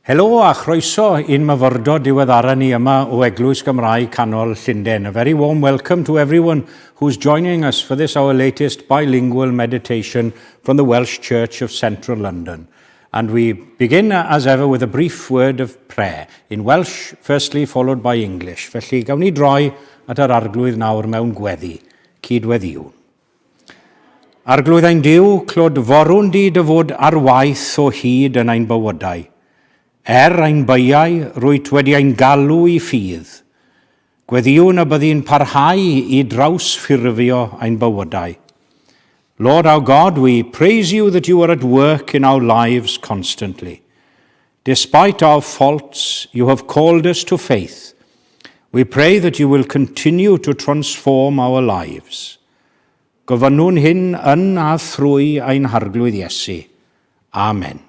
Helo a chroeso i'n myfyrdod diweddara ni yma o Eglwys Gymraeg Canol Llundain. A very warm welcome to everyone who's joining us for this our latest bilingual meditation from the Welsh Church of Central London. And we begin as ever with a brief word of prayer, in Welsh firstly followed by English. Felly gawn ni droi at yr Arglwydd nawr mewn gweddi, cydweddïwn. Arglwydd ein Duw, clodforwn di dy fod ar waith o hyd yn ein bywydau. Er ein beiau, rwyt wedi ein galw i ffydd. Gweddïwn y byddi'n parhau i drawsffurfio ein bywydau. Lord our God, we praise you that you are at work in our lives constantly. Despite our faults, you have called us to faith. We pray that you will continue to transform our lives. Gofynnwn hyn yn a thrwy ein Harglwydd Iesu. Amen.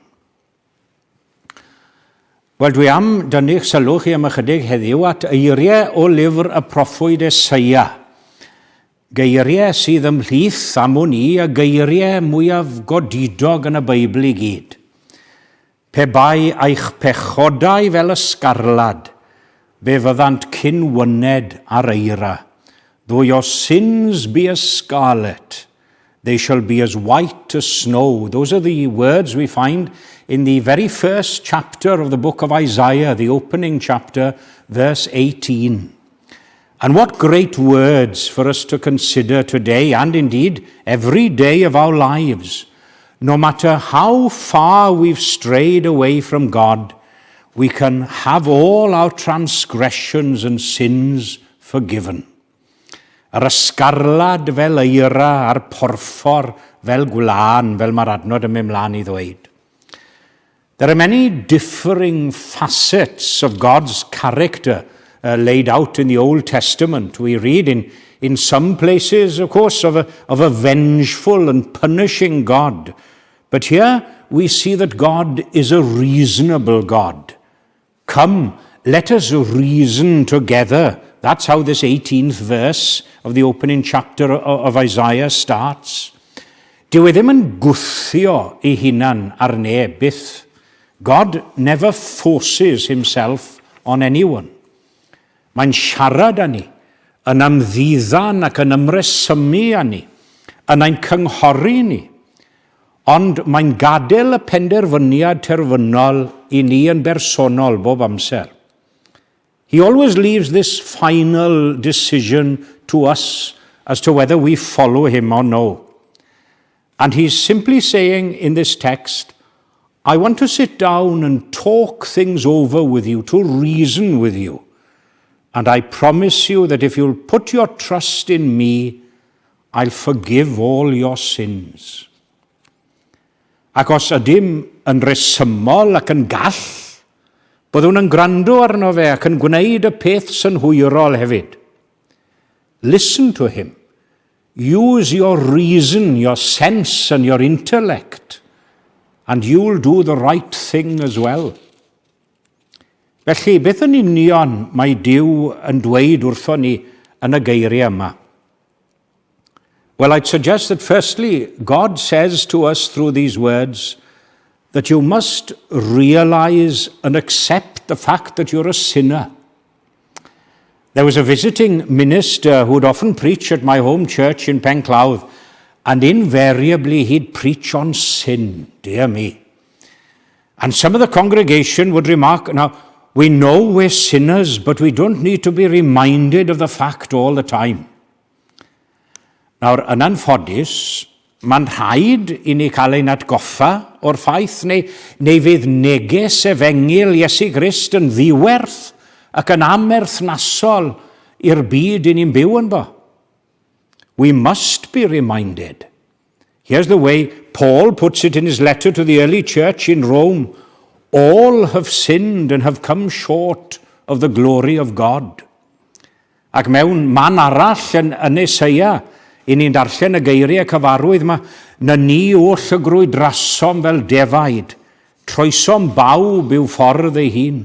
Wel, dwi am dynnu'ch sylw chi am ychydig heddiw at eiriau o lyfr y proffwyd Eseia. Geiriau sydd ymhlith, am wn i, y geiriau mwyaf godidog yn y Beibl i gyd. Pe bai eich pechodau fel ysgarlad, fe fyddant cyn wyned ar eira. Though your sins be as scarlet, they shall be as white as snow. Those are the words we find in the very first chapter of the book of Isaiah, the opening chapter, verse 18. And what great words for us to consider today, and indeed every day of our lives. No matter how far we've strayed away from God, we can have all our transgressions and sins forgiven. Yr ysgarlad fel eira a'r porffor fel gwlân, fel mae'r adnod yn mynd mlaen i ddweud. There are many differing facets of God's character laid out in the Old Testament. We read in, in some places, of course, of a, of a vengeful and punishing God. But here we see that God is a reasonable God. Come, let us reason together. That's how this 18th verse of the opening chapter of Isaiah starts. Dyw e ddim yn gwthio ei hunan ar neb, byth. God never forces himself on anyone. Mae'n siarad â ni, yn amddiddan ac yn ymresymu â ni, yn ein cynghori ni. Ond mae'n gadael y penderfyniad terfynol i ni yn bersonol bob amser. He always leaves this final decision to us as to whether we follow him or no. And he's simply saying in this text, I want to sit down and talk things over with you, to reason with you. And I promise you that if you'll put your trust in me, I'll forgive all your sins. Ac os ydym yn resymol ac yn gall, byddwn yn gwrando arno fe ac yn gwneud y peth synhwyrol hefyd. Listen to him. Use your reason, your sense and your intellect, and you'll do the right thing as well. Felly, beth yn union mae Duw yn dweud wrthon ni yn y geiriau yma? Well, I'd suggest that firstly, God says to us through these words that you must realize and accept the fact that you're a sinner. There was a visiting minister who would often preach at my home church in Penclawdd, and invariably he'd preach on sin, dear me. And some of the congregation would remark, now, we know we're sinners, but we don't need to be reminded of the fact all the time. Nawr, yn anffodus, mae'n rhaid i ni cael ein atgoffa o'r ffaith, neu, neu fydd neges efengyl Iesu Grist yn ddiwerth ac yn amherthnasol i'r byd i ni'n byw ynddo. We must be reminded. Here's the way Paul puts it in his letter to the early church in Rome. All have sinned and have come short of the glory of God. Ac mewn man arall yn, yn Eseia, i ni'n darllen y geiriau cyfarwydd yma, na ni oll y grwydrasom fel defaid, troesom bawb i'w ffordd ei hun.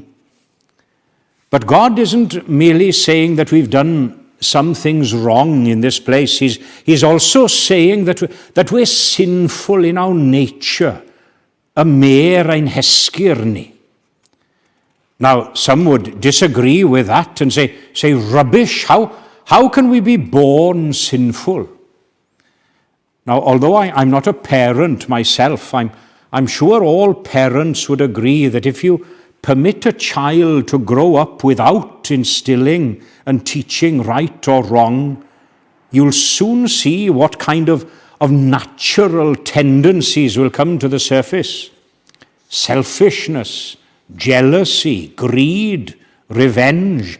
But God isn't merely saying that we've done some things wrong in this place. He's, he's also saying that, that we're sinful in our nature. Y mêr ein hesgyrn ni. Now, some would disagree with that and say, say rubbish, how, how can we be born sinful? Now, although I, I'm not a parent myself, I'm, I'm sure all parents would agree that if you permit a child to grow up without instilling and teaching right or wrong, you'll soon see what kind of, of natural tendencies will come to the surface. Selfishness, jealousy, greed, revenge.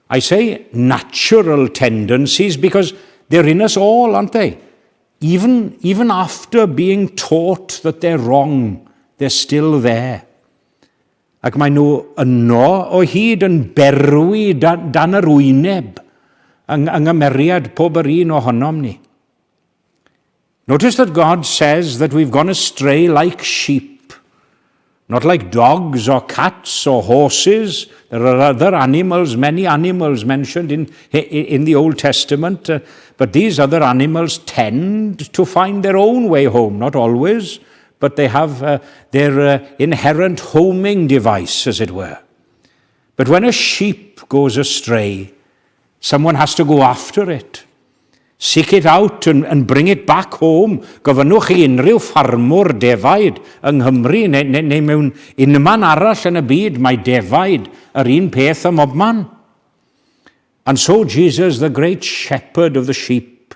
I say natural tendencies because they're in us all, aren't they? Even, even after being taught that they're wrong, they're still there. Ac mae nhw yno o hyd yn berwi dan, dan yr wyneb yng, yng nghymeriad pob yr un ohonom ni. Notice that God says that we've gone astray like sheep, not like dogs or cats or horses. There are other animals, many animals mentioned in, in the Old Testament, but these other animals tend to find their own way home, not always, but they have their inherent homing device, as it were. But when a sheep goes astray, someone has to go after it. Seek it out and, and bring it back home. Gofynnwch i unrhyw ffarmwr defaid yng Nghymru neu, neu, neu mewn unman arall yn y byd, mae defaid yr un peth ym mhobman. And so Jesus, the great shepherd of the sheep,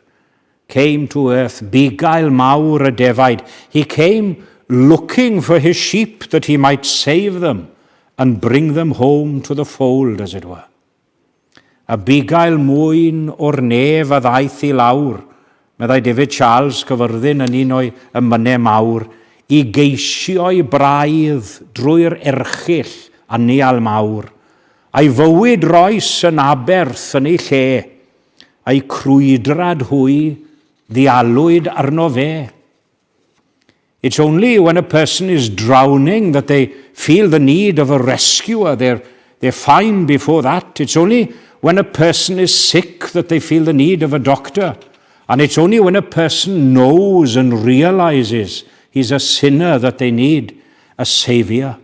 came to earth, bugail mawr y defaid. He came looking for his sheep that he might save them and bring them home to the fold, as it were. Y bugail mwyn o'r nef a ddaeth i lawr, meddai David Charles Cyfyrddin yn un o'i emynau mawr, i geisio'i braidd drwy'r erchyll anial mawr, a'i fywyd roes yn aberth yn ei lle, a'i crwydrad hwy ddialwyd arno fe. It's only when a person is drowning that they feel the need of a rescuer. They're, they're fine before that. It's only when a person is sick that they feel the need of a doctor. And it's only when a person knows and realizes he's a sinner that they need a saviour.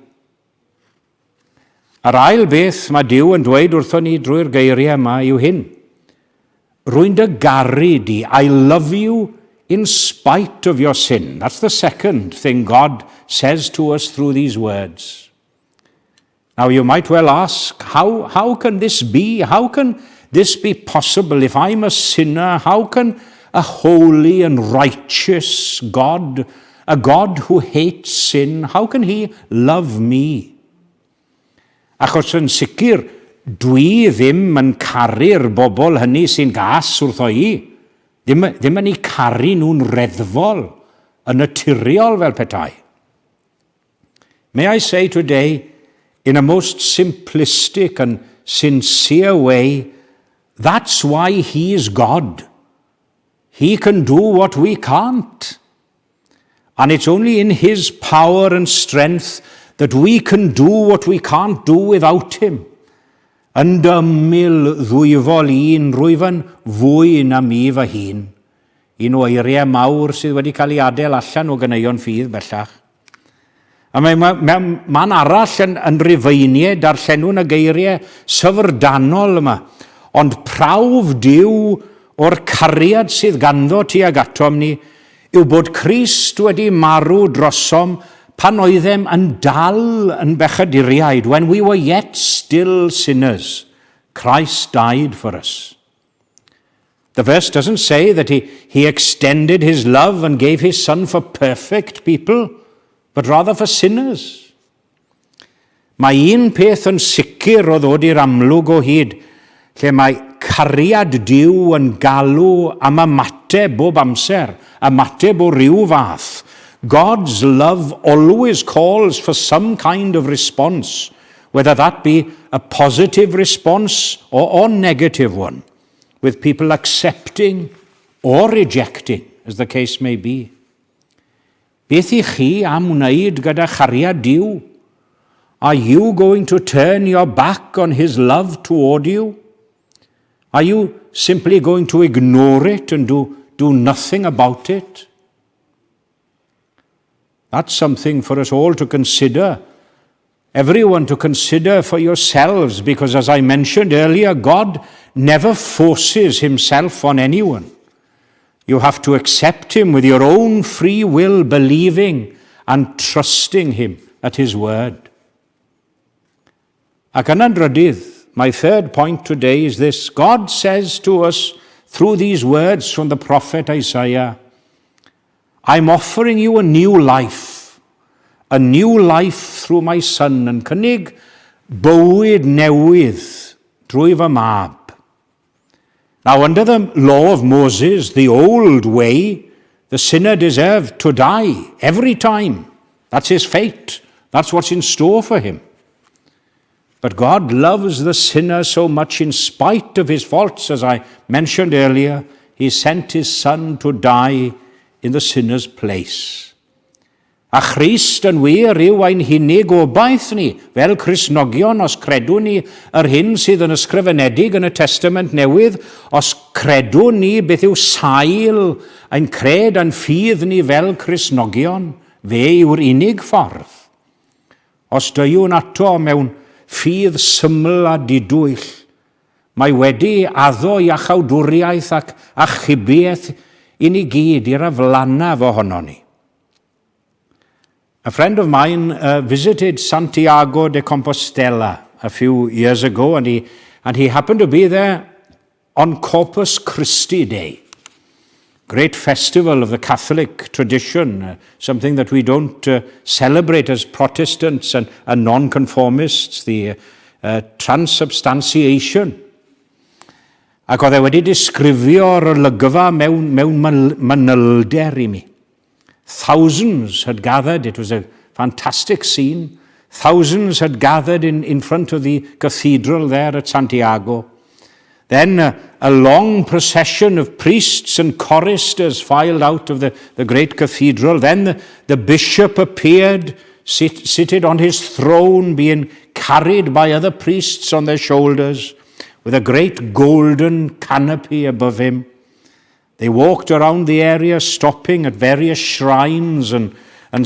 Yr ail beth mae Duw yn dweud wrthon ni drwy'r geiriau yma yw hyn. Rwy'n dy garu di. I love you in spite of your sin. That's the second thing God says to us through these words. Now you might well ask, how, how can this be? How can this be possible? If I'm a sinner, how can a holy and righteous God, a God who hates sin, how can he love me? Achos yn sicr, dwi ddim yn caru'r bobl hynny sy'n gas wrtho i. Ddim, ddim yn eu caru nhw'n reddfol, yn naturiol fel petai. May I say today, in a most simplistic and sincere way, that's why he is God. He can do what we can't. And it's only in his power and strength that we can do what we can't do without him. Yn dy ymyl ddwyfol un, rwyf yn fwy na mi fy hun. Un o eiriau mawr sydd wedi cael ei adael allan o ganeuon ffydd bellach. A mae mewn man arall yn, yn Rhufeiniau darllenwn y geiriau syfrdanol yma. Ond prawf Duw o'r cariad sydd ganddo tuag atom ni yw bod Crist wedi marw drosom pan oeddem yn dal yn bechaduriaid, when we were yet still sinners, Christ died for us. The verse doesn't say that he, he extended his love and gave his son for perfect people, but rather for sinners. Mae un peth yn sicr o ddod i'r amlwg o hyd, lle mae cariad Duw yn galw am ymateb bob amser, ymateb o ryw fath. God's love always calls for some kind of response, whether that be a positive response or, or negative one, with people accepting or rejecting, as the case may be. Beth ych chi am wneud gyda chariad Duw? Are you going to turn your back on his love toward you? Are you simply going to ignore it and do, do nothing about it? That's something for us all to consider everyone to consider for yourselves because, as I mentioned earlier, God never forces himself on anyone. You have to accept him with your own free will, believing and trusting him at his word. Ac yna'n drydydd, my third point today is this. God says to us through these words from the prophet Isaiah, I'm offering you a new life, a new life through my son, yn cynnig bywyd newydd drwy fy mab. Now, under the law of Moses, the old way, the sinner deserved to die every time. That's his fate. That's what's in store for him. But God loves the sinner so much in spite of his faults, as I mentioned earlier, he sent his son to die in the sinner's place. A Christ yn wir yw ein hunig obaith ni, fel Cristnogion, os credwn ni yr hyn sydd yn ysgrifenedig yn y Testament Newydd, os credwn ni beth yw sail ein cred a'n ffydd ni fel Cristnogion, fe yw'r unig ffordd. Os deuwn ato mewn ffydd syml a didwyll, mae wedi addo iachawdwriaeth ac achubiaeth i ni gyd i'r aflanaf ohono ni. A friend of mine visited Santiago de Compostela a few years ago, and he happened to be there on Corpus Christi Day. Great festival of the Catholic tradition, something that we don't celebrate as Protestants and nonconformists, the transubstantiation. Ac oedd e wedi disgrifio'r olygfa mewn manylder i mi. Thousands had gathered. It was a fantastic scene. Thousands had gathered in front of the cathedral there at Santiago. Then a long procession of priests and choristers filed out of the great cathedral. Then the bishop appeared, seated on his throne, being carried by other priests on their shoulders, with a great golden canopy above him. They walked around the area, stopping at various shrines and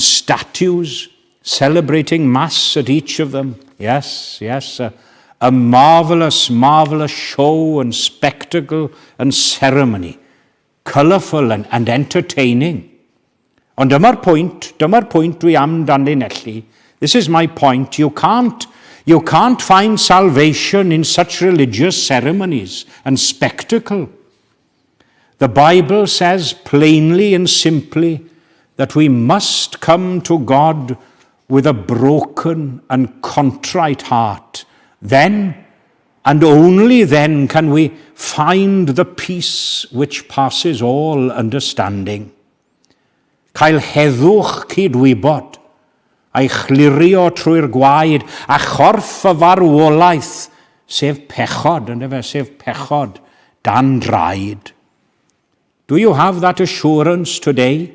statues, celebrating Mass at each of them. Yes, a marvelous, marvelous show and spectacle and ceremony. Colourful and entertaining. Ond dyma'r pwynt, dyma'r pwynt dwi am danlinellu. This is my point. You can't find salvation in such religious ceremonies and spectacle. The Bible says plainly and simply that we must come to God with a broken and contrite heart. Then, and only then, can we find the peace which passes all understanding. Cael heddwch cydwybod, a'i chlirio trwy'r gwaed, a chorff y farwolaeth, sef pechod, yndyfe, sef pechod, dan draed. Do you have that assurance today?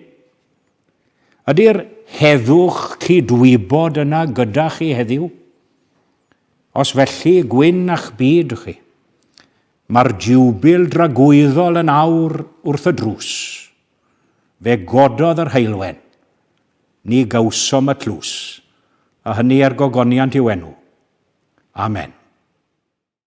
Ydy'r heddwch cydwybod yna gyda chi heddiw? Os felly, gwyn a'ch byd chi. Mae'r jiwbil dragwyddol yn awr wrth y drws. Fe gododd yr heulwen. Ni gawsom y tlws. A hynny er gogoniant i'w enw. Amen.